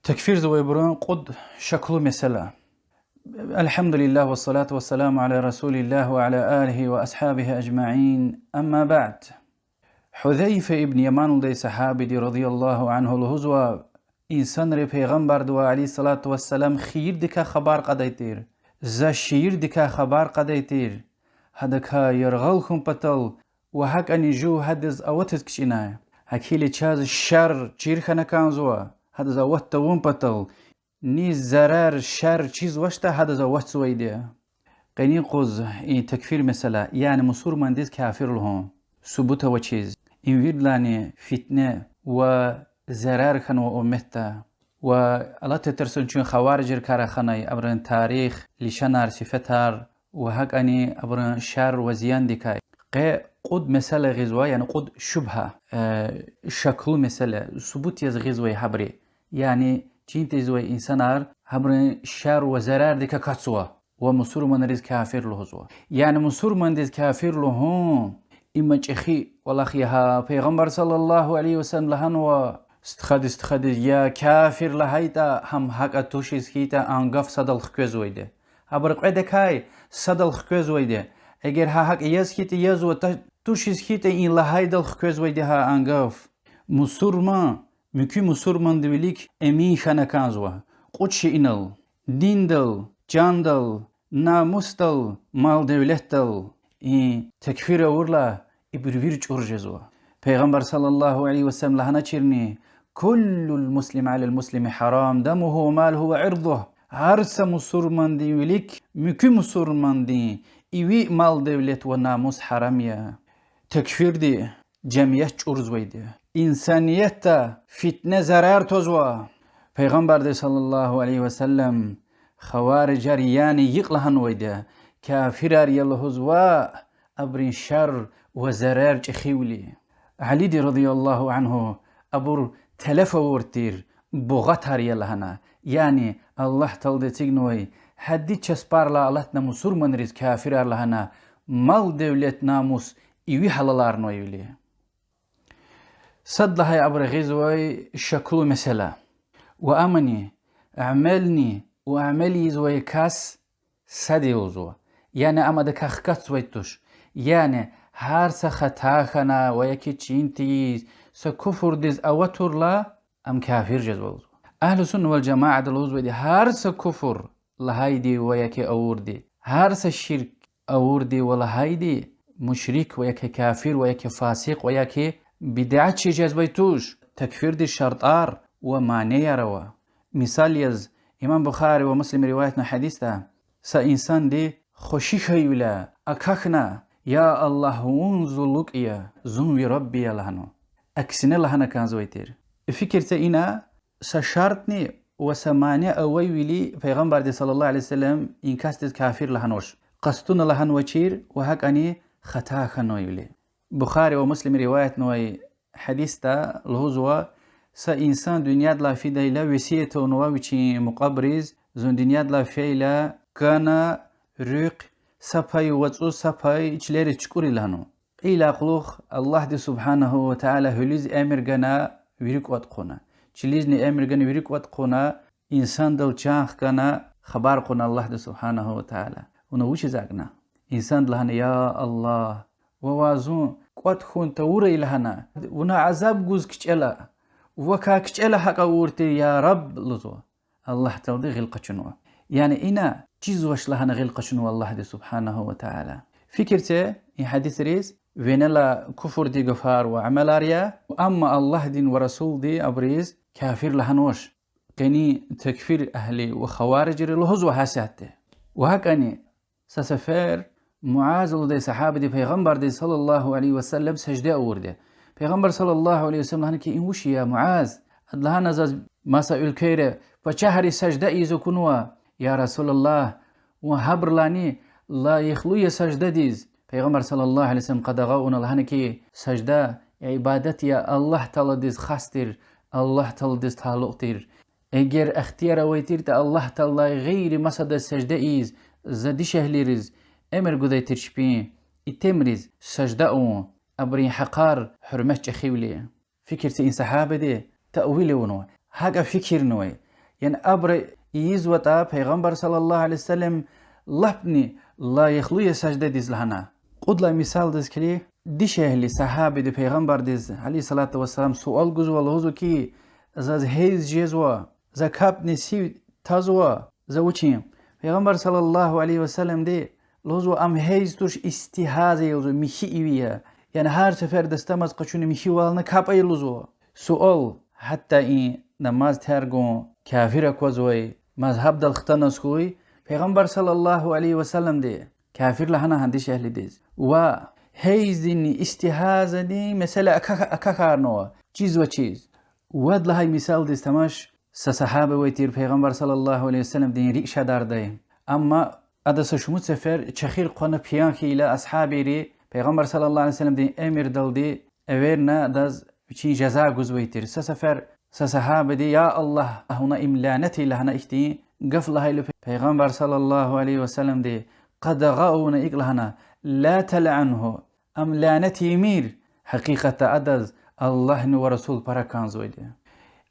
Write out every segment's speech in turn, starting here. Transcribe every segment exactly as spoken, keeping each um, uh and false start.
Такфирзавайбурун кьуд шаклу месэла. الحمد لله والصلاة والسلام على رسول الله وعلى آله وأصحابه أجمعين. أما بعد. Гьузайфа ибн Яман лугьудай сагьабиди رضي الله عنه лугьузва: инсанри Пайгъамбардивай عليه الصلاة والسلام хийирдикай хабар кьадай тир, за шийирдикай хабар кьадай тир, гьадакай яргъал хьун патал ва гьакӀани жув гьадаз аватиз кичӀенай. ГьакӀ хьайила чаз шар чир хьана кӀанзава, гьадаз ават тавун патал, ни зарар, шар чизвачтӀа гьадаз аватзавайди я. Къенин юкъуз и такфир месэла, яни мусурмандиз кафир лугьун, субут авачиз, им виридалайни фитне ва зарар хьанва умметда. Ва алатай тарсун чун хаварижрикай раханай, абурун тарих, лишанар, сифетар, ва гьакӀани абурун шар ва зияндикай. Къе кьуд месэла гъизва, яни кьуд шубгьа, э, шаклу месэла, субут яз гъизвай гьабуру. Яни чин тийизвай инсанар гьабурун шар ва зарардик акатзава ва мусурманриз кафир лугьузва. Яни мусурмандиз кафир лугьун, има чӀехи кӀвалах я гьа. Пайгъамбар صلى الله عليه وسلم лагьанва: стхади стхадиз я кафир лагьайтӀа, гьам гьакӀа тушиз хьайитӀа, а гаф садал хквезвайди. Гьабурун кьведакай садал хквезвайди. Эгер гьа гьакӀ яз хьайитӀа, язва, та-, тушиз хьайитӀа, и лагьайдал хквезвайди гьа а гаф. Мусурман муькуь мусурмандин вилик эмин хьана кӀанзава кьуд шейинал: диндал, чандал, намусдал, мал-девлетдал. И такфир авурла, ибур вири чӀур жезва. Пайгъамбар صلى الله عليه وسلم лагьаначирни: كل المسلم على المسلم حرام دمه وماله وعرضه. Гьар са мусурмандин вилик муькуь мусурмандин иви мал-девлет ва намус гьарам я. Такфирди жемият чӀурзавайди я. Инсаниятда фитне, зарар твазва. Пайгъамбарди صلى الله عليه وسلم хаварижар яни йикь лагьанвайди я, кафирар я лугьузва, абурун шар ва зарар чӀехивили. Алиди رضي الله عنه абур телеф авур тир, бугъатар я лагьана. Яни Аллагь Таалади эцигнавай гьадди часпарилай алатна мусурманриз кафирар лагьана, мал-девлет, намус иви гьалаларнавайвили. Сад лагьай абуру гъизвай шаклу месэла. Ва амни амални ва амал ийизвай кас сад я лугьузва. Яни ам адакай хкатзавай туш. Яни гьар са хата хьана ва яки чин тийиз, са куфурдиз аватурла, ам кафир жезва лугьузва. Агьлу сунна вал жамаада лугьузвайди: гьар са куфур лагьайди ва яки авурди, гьар са ширк авурди ва лагьайди, мушрик ва яки кафир ва яки фасикь ва яки бидгӀатчи жезвай туш. Такфирдиз шартӀар ва манияр ава. Мисал яз, имам Бухари ва Муслим риваятнавай гьадисда: са инсанди хвеши хьайивиляй акахьна: я Аллагь, вун зи лукӀ я, зун ви Рабби я лагьана. Аксине лагьана кӀанзавай тир. Фикир це ина, са шартӀни ва са мани авайвили, Пайгъамбарди صلى الله عليه وسلم и касдиз кафир лагьанвач. Къастуна лагьанвачир ва гьакӀани хата хьанвайвили. Бухари ва Муслим риваятнавай гьадисда лугьузва: са инсан дуьньядилай фидайла весият авунва вичин мукьвабуруз: зун дуьньядилай фейила, кана, руьхъ са пай вацӀуз, са пай чилериз чукӀур лагьана. Кьейила кьулухъ Аллагьди سبحانه وتعالى гьуьлуьз эмир гана, вири кӀватӀ хъувуна. Чилизни эмир гана, вири кӀватӀ хъувуна, инсандал чан хкана, хабар кьуна Аллагьди سبحانه وتعالى: вуна вучиз акӀна? Инсанди лагьана: я Аллагь, вавай зун кӀватӀ хьун тавурай лагьана, вуна азаб гуз кичӀела, вакай кичӀела гьакӀ авур тир, я Рабб, лугьузва. Аллагь Таалади гъил къачунва. Яни ина чизвач лагьана гъил къачунва Аллагьди سبحانه وتعالى. Фикир це и гьадисриз, винелай куфурдин гафар ва амалар я, амма Аллагьдин ва Расулди абуруз кафир лагьанвач. Къенин такфир агьли ва хаварижри лугьузва гьасятда. Ва гьакӀани са сефер Муаз лугьудай сагьабади Пайгъамбардиз صلى الله عليه وسلم сажда авурди. Пайгъамбар صلى الله عليه وسلم лагьана ки: им вуч я, Муаз? Ада лагьана: заз маса уьлквейра пачагьриз сажда ийиз акунва. Я رسول الله, вун гьабурулайни лайихлу я саждадиз? Пайгъамбар صلى الله عليه وسلم къадагъа авуна лагьана ки: сажда ибадат я, Аллагь Тааладиз хас тир, Аллагь Тааладиз талукь тир. Эгер ихтияр авай тиртӀа Аллагь Таалалай гъейри масадаз сажда ийиз, за дишегьлийриз эмир гудай тир чпин итимриз сажда авун, абурун гьахъар гьуьрмет чӀехивили. Фикир це, и сагьабади таъвил авунва, гьакӀа фикирнавай, Яни абуру ийизватӀа, Пайгъамбар صلى الله عليه وسلم лапни лайихлу я саждадиз лагьана. Кьуд лагьай мисалдиз килиг, дишегьли сагьабиди Пайгъамбардиз عليه الصلاة والسلام суал гузва, лугьузва хьи, заз гьейз жезва, за капӀни сив тазва, за вучин? Пайгъамбар صلى الله عليه وسلمди лугьузва, ам гьейз туш, истигьаза я лугьузва, михьи иви я. Яни гьар сефер дастамаз къачуна михьивална капӀ ая лугьузва. Суал, гьатта и намаз терг гун кафир аквазвай мазгьабдал хтаназ хьуй, Пайгъамбар صلى الله عليه وسلمди кафир лагьана гьа дишегьлидиз. Ва гьейздинни истигьазадин месэла акахь-, акахьарнава, чизвачиз. Вад лагьай мисалдиз тамаш, са сагьаба авай тир Пайгъамбар صلى الله عليه وسلمдин рикӀ шадардай. Амма ада са шумуд сефер чехир хъвана пиян хьайила, асгьабийри Пайгъамбар صلى الله عليه وسلمдин эмирдалди эверна адаз вичин жаза гузвай тир. Са сефер са сагьабади: Я Аллагь, вуна им лянет ая лагьана ихьтин гаф лагьайла, Пайгъамбар صلى الله عليه وسلمди къадагъа авуна икӀ лагьана: لا تلعنه, ам лянет ийимир, гьакъикъатда адаз Аллагьни ва Расул пара кӀанзавайди я.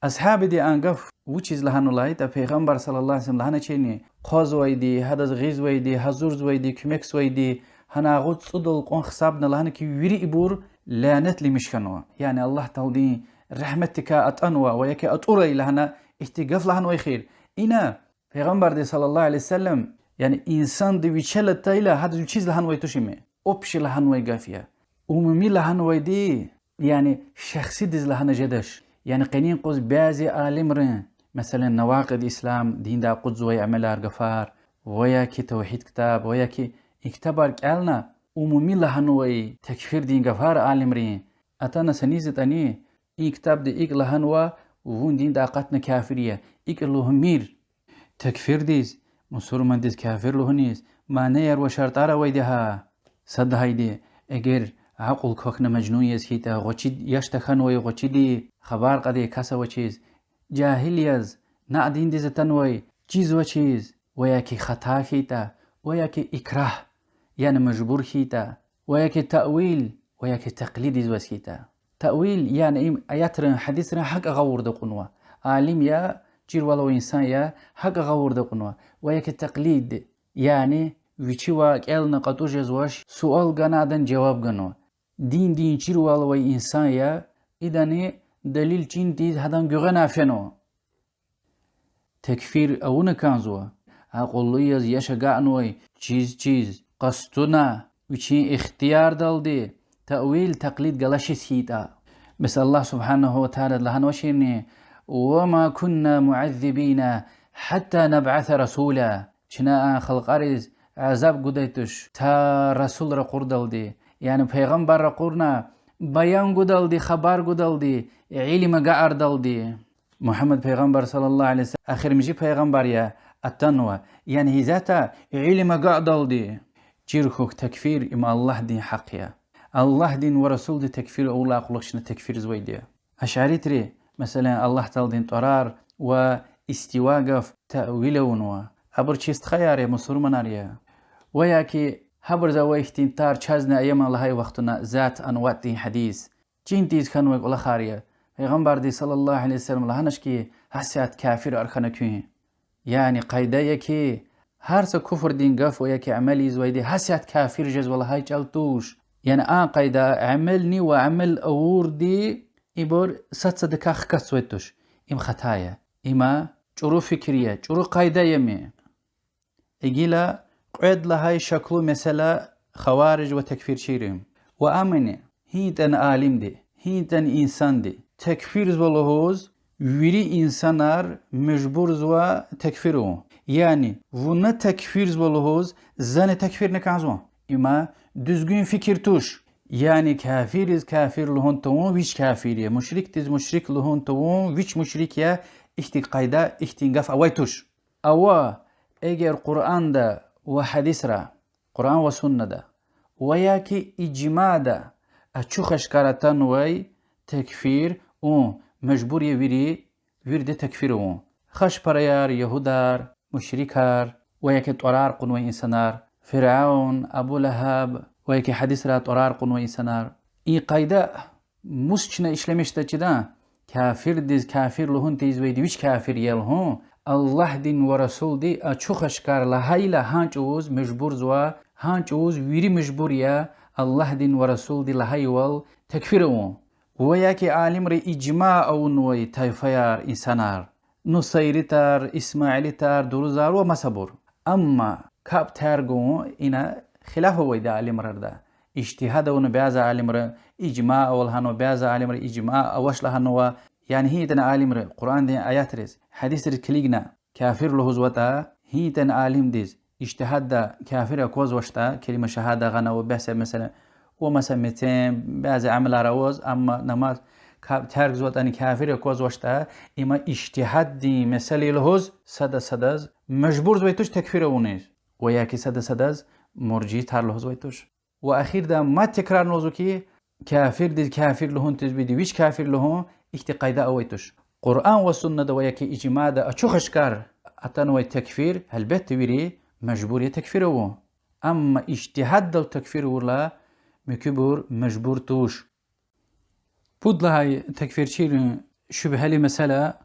Асгьабиди а гаф вучиз лагьанвай лагьайтӀа, Пайгъамбар صلى الله عليه وسلم лагьаначирни, хъвазвайди, гьадаз гъизвайди, гьазурзавайди, куьмекзавайди, гьана агъуз цӀудал кьван гьисабна лагьана хьи, вири ибур лянетлумиш хьанва. Яни Аллагь Тааладин рагьметдикай атӀанва ва я хьи атӀурай лагьана ихьтин гаф лагьанвай хьи. Ина Пайгъамбарди صلى الله عليه وسلم, яни инсанди вичел атайла, гьадаз вичиз лагьанвай туш им. Общий лагьанвай гаф я. Умуми лагьанвайди, яни шахсидиз лагьана жедач. Яни къенин юкъуз бязи алимрин, месела, Навакъид Ислам, диндай акъудзавай амалар, гафар, ва я хьи тавгьид ктаб, ва я хьи и ктабар кӀелна, умуми лагьанвай такфирдин гафар алимрин атана, саниз ятӀани, и ктабда икӀ лагьанва, вун диндай акъатна кафир я, икӀ лугьумир. Такфирдиз, мусурмандиз кафир лугьуниз манаяр ва шартӀар авайди я гьа. Сад лагьайди, эгер акьул квахьна мажнун яз хьайитӀа, гъвечӀи яш тахьанвай гъвечӀиди, хабар кьадай кас авачиз, жагьил яз, на диндиз атанвай, чизвачиз, ва я хьи хата хьайитӀа, ва я хьи икрагь, яни мажбур хьайитӀа, ва я хьи таъвил, ва я хьи такълид ийизваз хьайитӀа. Таъвил, яни им аятрин, гьадисрин гьакӀ гъавурда кьунва. Алим я, чирвал авай инсан я, гьакӀ гъавурда кьунва. Ва я хьи такълид, яни вичивай кӀелна кьатӀуз жезвач, суал гана, адан жаваб ганва. Диндин чирвал авай инсан я, идани далил чин тийиз гьадан гуьгъуьна фенва. Такфир авуна кӀанзава акьуллу яз, яш агакьнавай, чиз-чиз, къастуна, вичин ихтиярдалди, таъвил, такълид галачиз хьайитӀа. Бес Аллагь سبحانه وتعالى лагьанвачирни: وما كنا معذبين حتى نبعث رسولا. Чна а халкьариз азаб гудай туш, та расул ракъурдалди, яни пайгъамбар ракъурна, баян гудалди, хабар гудалди, илим агакьардалди. Мугьаммад пайгъамбар صلى الله عليه وسلم эхиримжи пайгъамбар я, атанва, яни гьизата илим агакьдалди. Чир хьухь, такфир им Аллагьдин гьахъ я. Аллагьдин ва расулдин такфир авурла акьуллу чна такфирзавайди я. Ашаритри, месела, Аллагь Тааладин тӀварар ва истива гаф таъвил авунва. Абур чи стхаяр я, мусурманар я. Ва я хьи гьабуруз авай ихьтин тар чазни аяман лагьай вахтунда зат анватӀдин гьадис. Чин тийиз хьанвай кӀвалахар я. Пайгъамбарди صلى الله عليه وسلم лагьанач хьи, гьасят кафирар хьана куьн. Яни къайда я хьи, гьар са куфрдин гаф ва я хьи амал ийизвайди гьасят кафир жезва лагьай чӀал туш. Яни а къайда, амални ва амал авурди, ибур сад-садакай хкатзавай туш. Им хата я. Има чӀуру фикир я, чӀуру къайда я им. Гила кьвед лагьай шаклу месэла хавариж ва такфирчийрин. Ва амни, гьи ятӀани алимди, гьи ятӀани инсанди такфирзава лугьуз, вири инсанар мажбурзава такфир авун. Яни вуна такфирзава лугьуз, зани такфирна кӀанзава. Има дуьзгуьн фикир туш. Яни кафирдиз кафир лугьун тавун вич кафир я, мушрикдиз мушрик лугьун тавун вич мушрик я, ихьтин къайда, ихьтин гаф авай туш. Ава, эгер Къуръанда ва гьадисра, Къуръан ва суннада, ва я хьи ижмада ачух-ашкара атанвай такфир, ун мажбур я вири вирида такфир авун. Хашпараяр, ягьудар, мушрикар, ва я хьи тӀварар кьунвай инсанар, Фиръавн, Абу Лагьаб, ва я хьи гьадисра тӀварар кьунвай инсанар. И къайда мус чна ишлемишда чида, кафирдиз кафир лугьун тийизвайди вич кафир я лугьун, Аллагьдин ва Расулди ачух-ашкар лагьайла, гьа чӀавуз мажбурзава, гьа чӀавуз вири мажбур я Аллагьдин ва Расулди лагьайвал такфир авун. Ва яки алимри ижма авунвай тайфаяр, инсанар, нусайритар, исмаилитар, дурузар ва масабур. Амма капӀ терг авун, ина хилаф авайди алимрарда. Ижтигьад авуна бязи алимри ижма ава лагьанва, бязи алимри ижма авач лагьанва. Яни гьи ятӀани алимри Къуръандин аятриз, гьадисриз килигна кафир лугьузватӀа, гьи ятӀани алимдиз ижтигьадда кафир аквазвачтӀа, келима шагьада гъана ва бязи месела, ва маса мецин бязи амалар аваз, амма намаз капӀ терг ийизватӀани кафир аквазвачтӀа, има ижтигьаддин месэла я лугьуз сада садаз мажбурзавай туш такфир авуниз. Ва яки сада садаз муржитар лугьузвай туш. Ва эхирда мад текрарна лугьузва хьи, кафирдиз кафир лугьун, тезбиди вич кафир лугьун, ихьтин къайда авай туш. Къуръан ва суннада ва яки ижмада ачух-ашкар атанвай такфир, гьелбетда, вири мажбур я такфир авун. Амма ижтигьаддал такфир авурла, муькуьбур мажбур туш. Пуд лагьай такфирчийрин шубгьели месэла.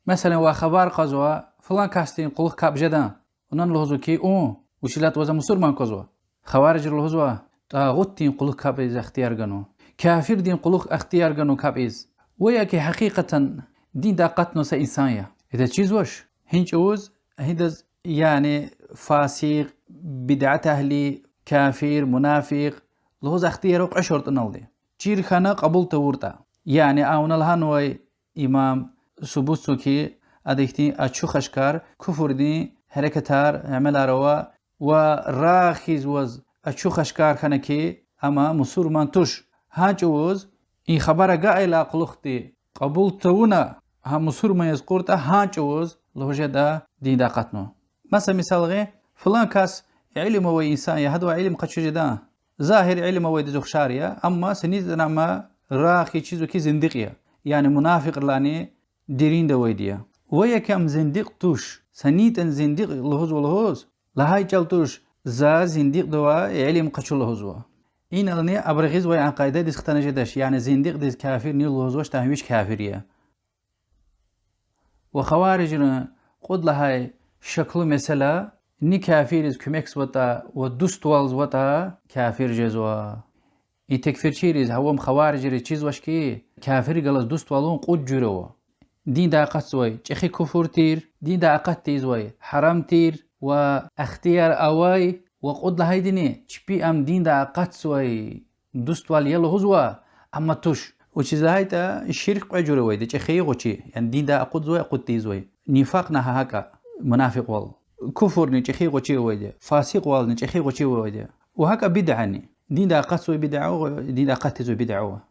Месела, ваз хабар кьазва, флан касдин кьулухъ капӀ жеда. Вуна лугьузва хьи, ун, вучиз лагьайтӀа ваз мусурман квазва. Хаварижри лугьузва, тӀагъутдин кьулухъ капӀиз ихтияр гана, кафирдин кьулухъ ихтияр гана капӀиз. Ва яки гьакъикъатан диндай акъатнавай са инсан я. Идаз чизвач, гьи чӀавуз, гьидаз, яни фасикь, бидат агьли, кафир, мунафикь лугьуз ихтияр ава кьве шартӀуналди. Чир хьана, кьабул тавуртӀа. Яни а вуна лагьанвай имам субутзава хьи, ада ихьтин ачух-ашкар куфурдин гьерекатар, амалар ава, ва рагъ хьизваз ачух-ашкар хьана хьи, ам мусурман туш. Гьа чӀавуз и хабар агакьайла кьулухъди, кьабул тавуна, гьа мусурман яз кьуртӀа, гьа чӀавуз лугьуз жеда диндай акъатнава. Маса мисал гъин, флан кас илим авай инсан я, гьадавай илим къачуз жеда. Загьир илим авайдиз ухшар я, амма са нитӀана ам рагъ хьиз чизва хьи зиндикь я, яни мунафикьрилай деринда авайди я. Ва яки ам зиндикь туш, са нитӀана зиндикь лугьузва лугьуз, лагьай чӀал туш, за зиндикьдавай илим къачу лугьузва. Инални абуру гъизвай а къайдадиз хтана жедач, яни зиндикьдиз кафир ни лугьузвачтӀа, гьам вич кафир я. Ва хаварижрин кьуд лагьай шаклу месэла: ни кафирриз куьмекзаватӀа ва дуствалзаватӀа, кафир жезва. И такфирчийриз, гьавам хаварижриз чизвач хьи, кафиррихъ галаз дуствал авун кьуд жуьре ава. Диндай акъатзавай чӀехи куфур тир, диндай акъат тийизвай гьарам тир ва ихтияр авай, ва кьуд лагьайдини чпи ам диндай акъатзавай дуствал я лугьузва, амма туш. Вучиз лагьайтӀа ширк кьве жуьре авайди: чӀехи, гъвечӀи, яни диндай акъудзавай, акъуд тийизвай. Нифакьни гьа гьакӀа, мунафикьвал. Куфурни чӀехи, гъвечӀи авайди, фасикьвални чӀехи, гъвечӀи авайди. Ва гьакӀа бидани. Диндай акъатзавай бидаа ава, диндай акъат тийизвай бидаа ава.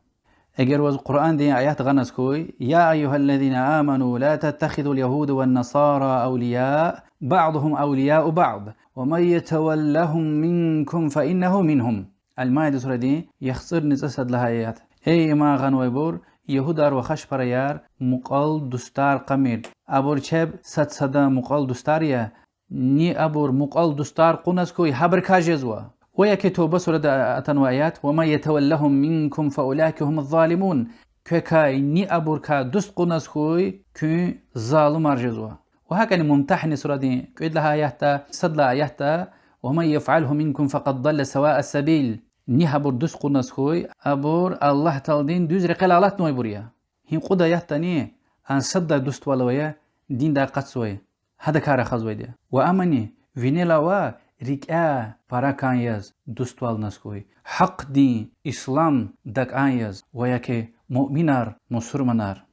Эгер ваз Къуръандин аят гъаназ хьуй: يا أيها الذين آمنوا لا تتخذوا اليهود والنصارى أولياء بعضهم أولياء بعض ومن يتولهم منكم فإنه منهم. Ал-Маида сурадин яхцӀурни цӀусад лагьай аят. Эй иман гъанвайбур, ягьудар ва хашпараяр мукьвал дустар кьамир. Абур чеб сад садан мукьвал дустар я, ни абур мукьвал дустар кьуназ хьуй, гьабурукай жезва. Ва яки Тавба сурада атанвай аят: ومن يتولهم منكم فأولئك هم الظالمون. Квекай, ни абурукай дуст кьуназ хьуй, куьн залумар жезва. Ва гьакӀани Мумтагьина сурадин кӀуьд лагьай аятда, сад лагьай аятда: ومن يفعله منكم فقد ضل سواء السبيل. Ни гьабур дуст кьуназ хьуй, абур Аллагь Тааладин дуьз рекьел алатнавайбур я. Гьи кьуд аятдани а сад лагьай дуствал авай я, диндай акъатзавай, гьадакай рахазвайди я. Ва амни винел ава рикӀяй пара кӀан яз дуствалназ хьуй, гьахъдин, ислам дакӀан яз ва яки муъминар, мусурманар.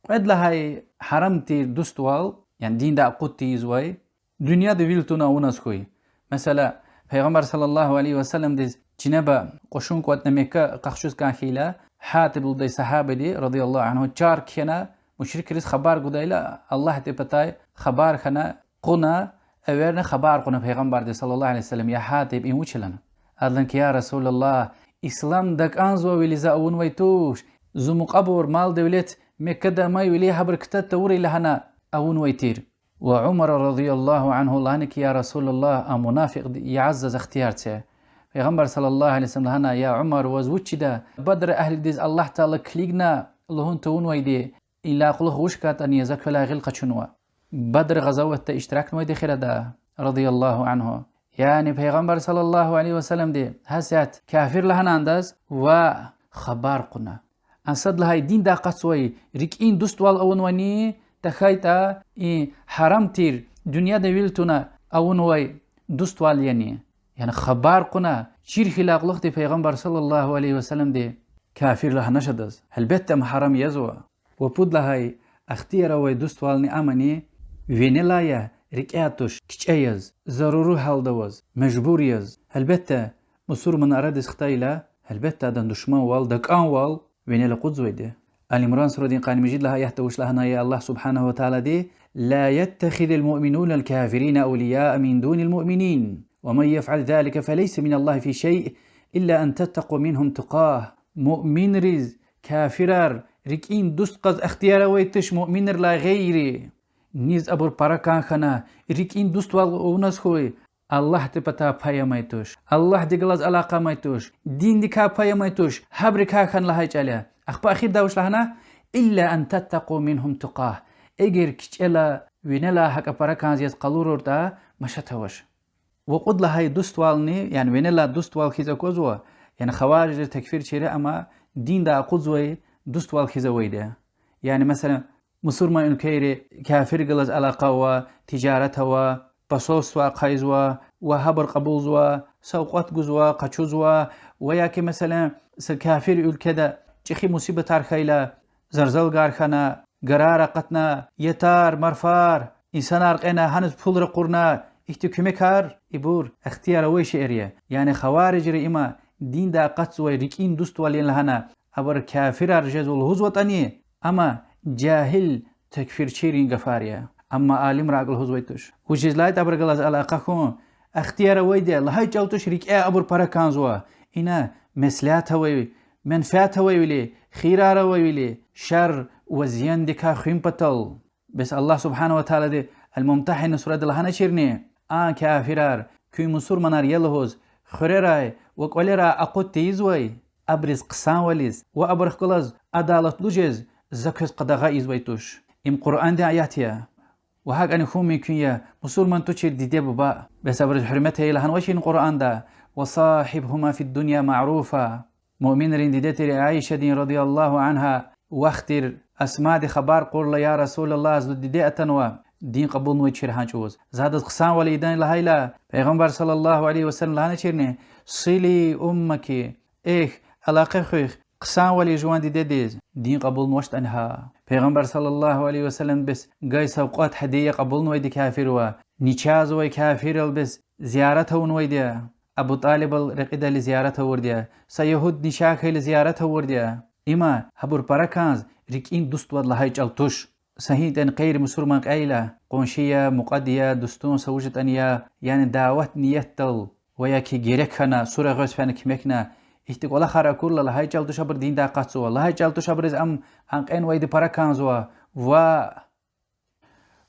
Кьвед лагьай гьарам тир дуствал, яни диндай акъуд тийизвай, дуьньяда вил туна авуназ хьуй. Месела, Пайгъамбар صلى الله عليه وسلمдиз чинеба кьушун кӀватӀна Мекка къахчуз кӀан хьайила, Гьатиб лугьудай сагьабади رضي الله عنه чар кхьена, мушрикриз хабар гудайла, Аллагьдин патай хабар хьана, кьуна, эверна хабар кьуна Пайгъамбардиз صلى الله عليه وسلم: я Гьатиб, им вуч я лагьана. Ада лагьана хьи: я رسول الله, ислам дакӀанзавайвиляй за авунвай туш, зи мукьвабур, мал-девлет Меккада амайвиляй гьабур кутаз тавурай лагьана авунвай тир. Ва Умара رضي الله عنه лагьана хьи: я رسول الله, а мунафикьди ягъиз заз ихтияр це. Пайгъамбар صلى الله عليه وسلم лагьана: я Умар, ваз вуч чида, Бадр агьлидиз Аллагь Таала килигна лугьун тавунвайди, идалай кьулухъ вуч хьайитӀани я, за квелай гъил къачунва. Бадр гъазаватда иштиракнавайди хьи ада, رضي الله عنه. Яни Пайгъамбар صلى الله عليه وسلمди гьасят кафир лагьана адаз ва хабар кьуна. А сад лагьай диндай акъатзавай рикӀин дуствал авунвани, тахьайтӀа и гьарам тир, дуьньяда вил туна авунвай дуствал яни. Яни хабар кьуна, чир хьайила кьулухъди Пайгъамбар صلى الله عليه وسلمди кафир лагьанач адаз. Гьелбетда, ам гьарам язва. Ва пуд лагьай ихтияр авай дуствални амани винелай я, рикӀяй туш, кичӀе яз, заруру гьалда аваз, мажбур яз. Гьелбетда, мусурман арадиз хтайла, гьелбетда, адан душманвал, дакӀанвал винел акъудзавайди. Али Имран сурадин къанни муьжуьд лагьай аятда вуч лагьанай Аллагь سبحانه وتعالىди: لا يتخذ المؤمنون الكافرين أولياء من دون المؤمنين ومن يفعل ذلك فليس من الله في شيء إلا أن تتقوا منهم تقاة. Муъминриз кафирар рикӀин дуст кьаз ихтияр авай туш муъминрилай гъейри. Низ абур пара кӀан хьана, рикӀин дуствал авуназ хьуй, Аллагьдин патай пай амай туш, Аллагьдихъ галаз алакъа амай туш, диндикай пай амай туш, гьабурукай хьана лагьай чӀал я. Ахпа эхирдай вуч лагьана? إلا أن تتقوا منهم تقاة. Эгер кичӀела, винелай гьакӀа пара кӀанз яз къалуруртӀа, машат авач. Ва кьуд лагьай дуствални, яни винелай дуствал хьиз аквазва, яни хаварижри, такфирчийри, амма диндай акъудзавай дуствал хьиз авайди я. Яни, месела, мусурман уьлквейри кафиррихъ галаз алакъа ава, тижарат ава, посольство ахъайзава ва гьабур кьабулзава, савкьват гузва, къачузва, ва яки, месела, са кафир уьлкведа чӀехи мусибатар хьайила, зарзалгар хьана, гарар акъатна, ятар, марфар, инсанар кьена, гьаниз пул ракъурна, ихьтин куьмекар, ибур ихтияр авай шейэр я. Яни хаварижри има диндай акъатзавай рикӀин дуствал я лагьана, абур кафирар жезва лугьузватӀани, амма жагьил такфирчийрин гафар я. Амма алимри акӀ лугьузвай туш. Вучиз лагьайтӀа абурухъ галаз алакъа хьун ихтияр авайди я, лагьай чӀал туш рикӀе абур пара кӀанзава. Ина меслят авайвиляй, менфят авайвиляй, хийирар авайвиляй, шар ва зияндикай хуьн патал. Бес Аллагь سبحانه وتعالىди الممتحنة сурада лагьаначирни, а кафирар куьн мусурманар я лугьуз хуьрерай ва кӀвалерай акъуд тийизвай, абуруз хъсанвализ ва абурухъ галаз адалатлу жез За квез къадагъа ийизвай туш. Им Къуръандин аят я. Ва гьакӀни хьун мумкин я мусурман тушир диде-буба, бес абуруз гьуьрмет ая лагьанвачни Къуръанда: وصاحبهما في الدنيا معروفا. Муъминрин диде тир Аишадин رضي الله عنها вахъ тир Асмади хабар кьурла: Я رسول الله, зи диде атанва, дин кьабулнавай чир гьа чӀавуз. За адаз хъсанвал ийидан лагьайла, Пайгъамбар صلى الله عليه وسلم лагьаначирни: صلي أمك, эхь, алакъа хуьх хъсанвал ийиз жуван дидедиз, дин кьабулнавачтӀани гьа. Пайгъамбар صلى الله عليه وسلم бес гай савкьват, гьадия кьабулнавайди кафирвал, начагъзавай кафирал бес зиярат авунвайди я. Абу ТӀалибал рекьидайла зиярат авурди я, са ягьуд начагъ хьайила зиярат авурди я. Има гьабур пара кӀанз рикӀин дуствал лагьай чӀал туш. Са гьинтӀен гъейри мусурман кьейила, къунши я, мукьвади я, дустун са вуж ятӀани я, яни дават ниятдал ва яки герек хьана, сура гъвез фена куьмекна, ихьтин кӀвалахар акурла, лагьай чӀал туш абур диндай акъатзава, лагьай чӀал туш абуруз ам, ам кьенвайди пара кӀанзава, ва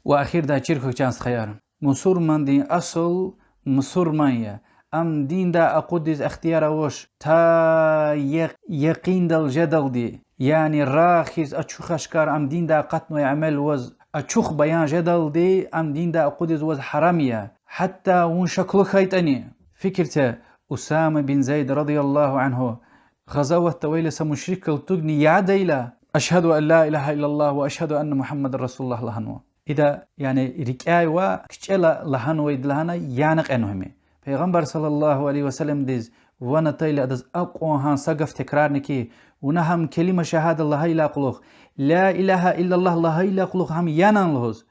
Ва эхирдай чир хьухь, чан стхаяр. Мусурмандин асул мусурман я. Ам диндай акъудиз ихтияр авач та якъ-, якъиндал жедалди, яни рагъ хьиз ачух-ашкар ам диндай акъатнавай амал ваз ачух баян жедалди ам диндай акъудиз ваз гьарам я. Гьатта вун шаклу хьайитӀани. Фикир це, Усама бин Зайд رضي الله عنه гъазаватда авайла са мушрикал тугни ядайла, أشهد أن لا إله إلا الله وأشهد أن محمدا رسول الله лагьанва. Ида, яни, рикӀяй ва кичӀела лагьанвайди лагьана яна кьенва гьам. Пайгъамбар صلى الله عليه وسلمдиз ван атайла адаз акьван гьа са гаф текрарна хьи, вуна гьам كلمة شهادة лагьайла кьулухъ, لا إله إلا الله лагьайла кьулухъ гьам янани лугьуз.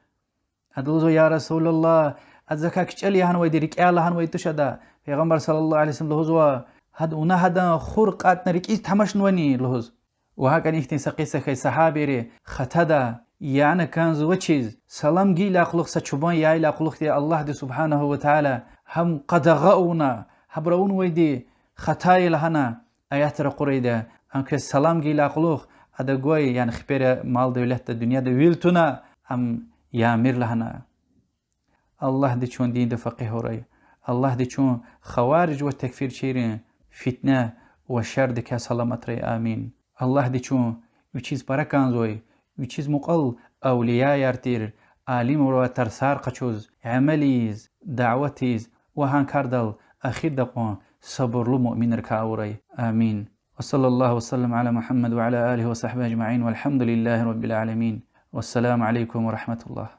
Ада лугьузва: Я رسول الله, ада закай кичӀела лагьанвайди, рикӀяй лагьанвайди туш ада. Пайгъамбар صلى الله عليه وسلم лугьузва: Гьада вуна гьадан хур кьатӀна рикӀиз тамашнавани? лугьуз. Ва гьакӀни ихьтин са кьиса хьайи, сагьабийри хатада, яна кӀанзавачиз, салам гайила кьулухъ, са чубан яйила кьулухъди Аллагьди سبحانه وتعالى гьам къадагъа авуна, гьабур авунвайди хата я лагьана, аят ракъурайди я, ам квез салам гайила кьулухъ, ада гвай, яни хипера, мал-девлетда, дуьньяда вил туна, ам ямир лагьана. Аллагьди чун динда факъигь авурай. Аллагьди чун хавариж ва такфирчийрин фитне ва шердикай саламатрай. Амин. Аллагьди чун вичиз пара кӀанзавай, вичиз мукьвал авлияяр тир, алимривай тарсар къачуз, амал ийиз, дават ийиз ва гьа кардал ахирда кьван сабурлу муъминрикай авурай. Амин. وصلى الله وسلم على محمد وعلى آله وصحبه أجمعين، والحمد لله رب العالمين. والسلام عليكم ورحمة الله.